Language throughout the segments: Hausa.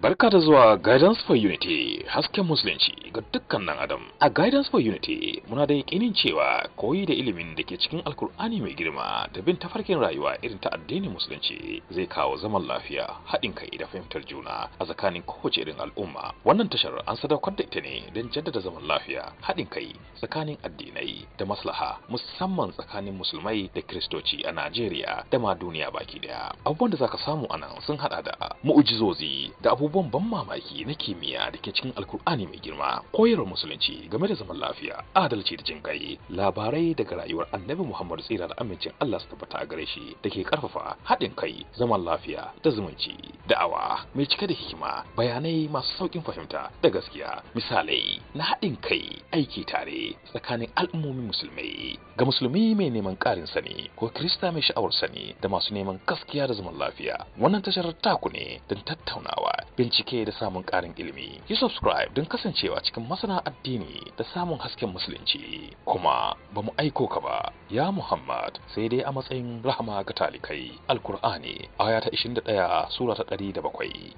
Barka da zuwa Guidance for Unity, hasken musulunci ga dukkan ɗan adam. A Guidance for Unity muna da yakinin cewa koyi da ilimin da ke cikin Alkur'ani mai girma da bin tafarkin rayuwa irin ta addinin musulunci zai kawo zaman lafiya, haɗin kai da fahimtar juna a tsakanin kowace irin al'umma. Wannan tashar an sadaukar da ita ne don jaddada zaman lafiya, haɗin kai tsakanin addinai da maslaha, musamman tsakanin musulmai da kiristoci a Najeriya da ma duniya baki daya. Abubuwan da zaka samu anan sun haɗa da mu'ujizozi da abubuwan ban mamaki na kimiyya da ke cikin Alkur'ani mai girma, koyarwar musulunci game da zaman lafiya, adalci da jin kai, labarai daga rayuwar Annabi Muhammad tsira da amincin Allah su tabbata a gare shi da ke karfafa haɗin kai, zaman lafiya da zumunci, da'awa mai cike da hikima, bayanai masu sauƙin fahimta da gaskiya, misalai na haɗin kai, aiki tare tsakanin al'ummomin musulmai. Ga musulmi mai neman ƙarin sani ko kirista mai sha'awar sani da masu neman gaskiya da zaman lafiya, wannan tashar taku ne don tattaunawa, bincike da samun ƙarin ilimi. Yi subscribe don kasancewa cikin masana addini da samun hasken musulunci. Kuma ba mu aiko ka ba, ya Muhammad, sai dai a matsayin rahama ga talikai. Alkur'ani, aya ta 21, sura ta 107.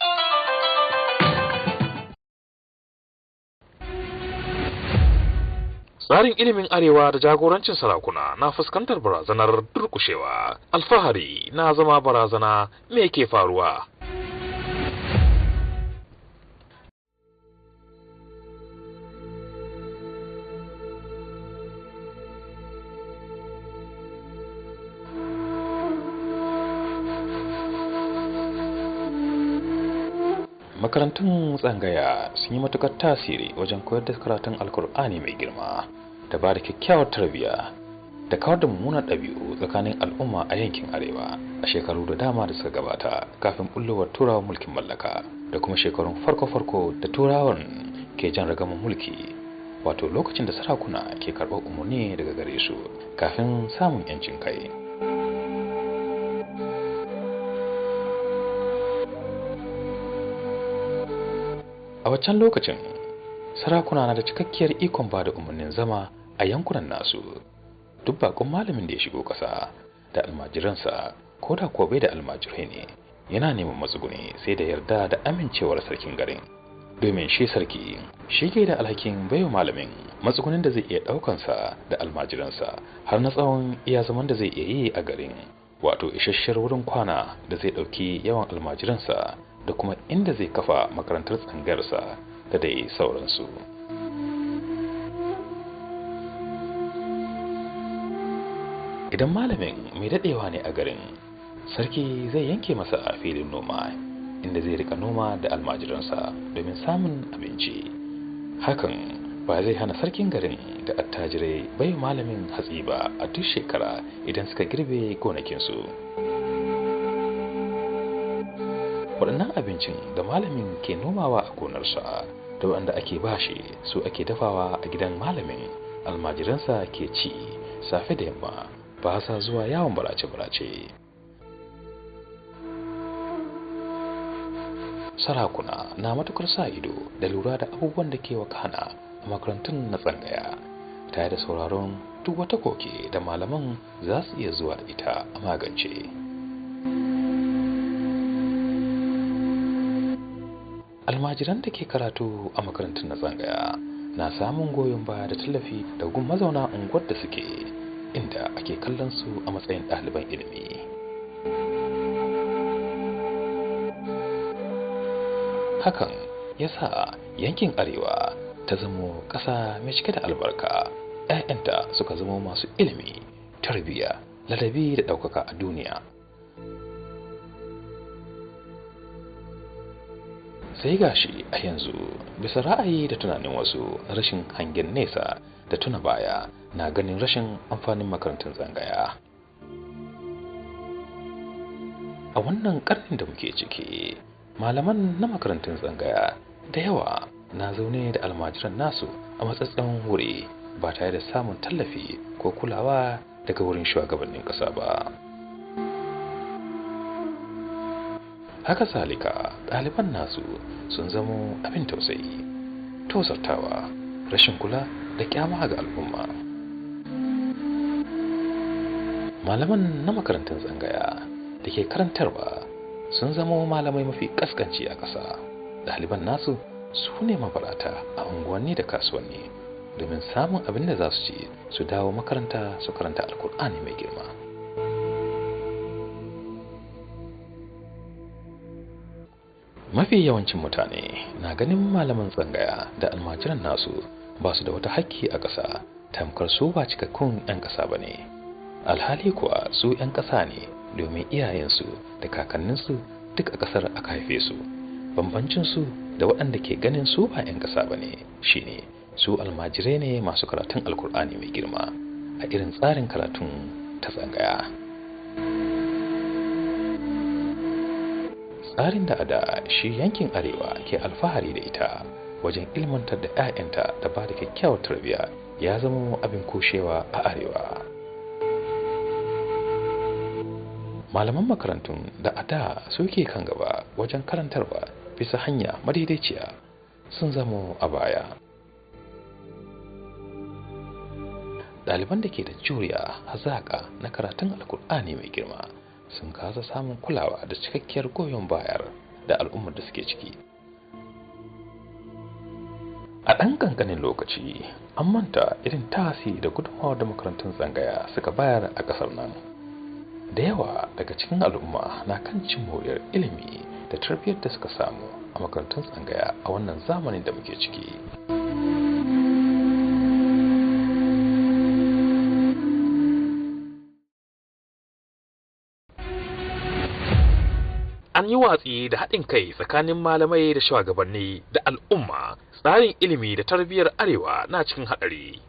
Tsarin ilimin Arewa da jagorancin sarakuna na fuskantar barazanar durƙushewa. Alfahari na zama barazana, me ke faruwa? Makarantun tsangaya sun yi matukar tasiri wajen koyar da karatun Alkur'ani mai girma da ba da kyakkyawar tarbiyya da kawar da mummunan ɗabi'u tsakanin al'umma a yankin Arewa a shekaru da dama da suka gabata kafin bullowar Turawan mulkin mallaka da kuma shekarun farko-farko da Turawan ke jan ragaman mulki, wato lokacin da sarakuna ke karɓar umarni daga gare su kafin samun 'yancin kai. A waccan lokacin, sarakuna na da cikakkiyar ikon ba da umarnin zama a yankunan nasu. Duk bakon malamin da ya shigo ƙasa da almajiransa, ko da kuwa bai da almajirai ne, yana neman matsuguni sai da yarda da amincewar sarkin garin. Domin shi sarki shi ke da alhakin baiwa malamin matsugunin da zai iya ɗaukansa da almajiransa har na tsawon iya zaman da zai iya yi a garin, wato isasshiyar wurin kwana da zai ɗauki yawan almajiransa da kuma inda zai kafa makarantar tsangayarsa da dai sauransu. Idan malamin mai daɗewa ne a garin, sarki zai yanke masa a filin noma inda zai rika noma da almajiransa domin samun abinci. Hakan ba zai hana sarkin garin da attajirai bai malamin hatsi ba a duk shekara idan suka girbe gonakinsu. Waɗannan abincin da malamin ke nomawa a gonarsa da waɗanda ake bashi su ake dafawa a gidan malamin, almajiransa ke ci safe da yamma, ba sa zuwa yawon barace-barace. Sarakuna na matukar sa ido da lura da abubuwan da ke wakana a makarantun na tsangaya, tare da sauraron duk wata koke da malaman za su iya zuwa da ita a magance. Almajiran da ke karatu a makarantun na tsangaya na samun goyon baya da tallafi daga gun mazauna unguwar da suke, inda ake kallon su a matsayin ɗaliban ilimi. Hakan ya sa yankin Arewa ta zamo ƙasa mai cike da albarka, 'ya'yanta suka zamo masu ilimi, tarbiyya, ladabi da ɗaukaka a duniya. Sai gashi a yanzu, bisa ra'ayi da tunanin wasu na rashin hangen nesa da tuna baya, na ganin rashin amfanin makarantun tsangaya. A wannan karnin da muke ciki, malaman na makarantun tsangaya da yawa na zaune da almajiran nasu a matsatsen wuri ba tare da samun tallafi ko kulawa daga wurin shugabannin ƙasa ba. Haka zalika, ɗaliban nasu sun zamo abin tausayi, tozartawa, rashin kula da kyama ga al'umma. Malaman na makarantun tsangaya da ke karantarwa sun zamo malamai mafi kaskanci a ƙasa. Ɗaliban nasu su ne mabarata a unguwanni da kasuwanni domin samun abin da za su ci su dawo makaranta su karanta Alkur'ani mai girma. Mafi yawancin mutane na ganin malaman tsangaya da almajiran nasu ba su da wata hakki a ƙasa, tamkar su ba cikakkun 'yan ƙasa ba ne. Alhali kuwa su 'yan ƙasa ne, domin iyayensu da kakanninsu duk a ƙasar aka haife su. Bambancinsu da waɗanda ke ganin su ba 'yan ƙasa ba ne shine su almajirai ne masu karatun Alkur'ani mai girma a irin tsarin karatun ta tsangaya. Tsarin da a da shi yankin Arewa ke alfahari da ita wajen ilmantar da 'ya'yanta da ba da kyakkyawar tarbiyya ya zama abin kushewa a Arewa. Malaman makarantun da a da suke kan gaba wajen karantarwa bisa hanya madaidaiciya sun zamo a baya. Ɗaliban da ke da juriya, hazaƙa na karatun Alkur'ani mai girma sun kasa samun kulawa da cikakkiyar goyon bayar da al'ummar da suke ciki. A ɗan ƙanƙanin lokaci an manta irin tasiri da gudunmawar da makarantun tsangaya suka bayar a ƙasar nan. Da yawa daga cikin al'umma na kan cin moriyar ilimi da tarbiyyar da suka samu a makarantun tsangaya a wannan zamanin da muke ciki. An yi watsi da haɗin kai tsakanin malamai da shugabanni da al'umma. Tsarin ilimi da tarbiyyar Arewa na cikin haɗari.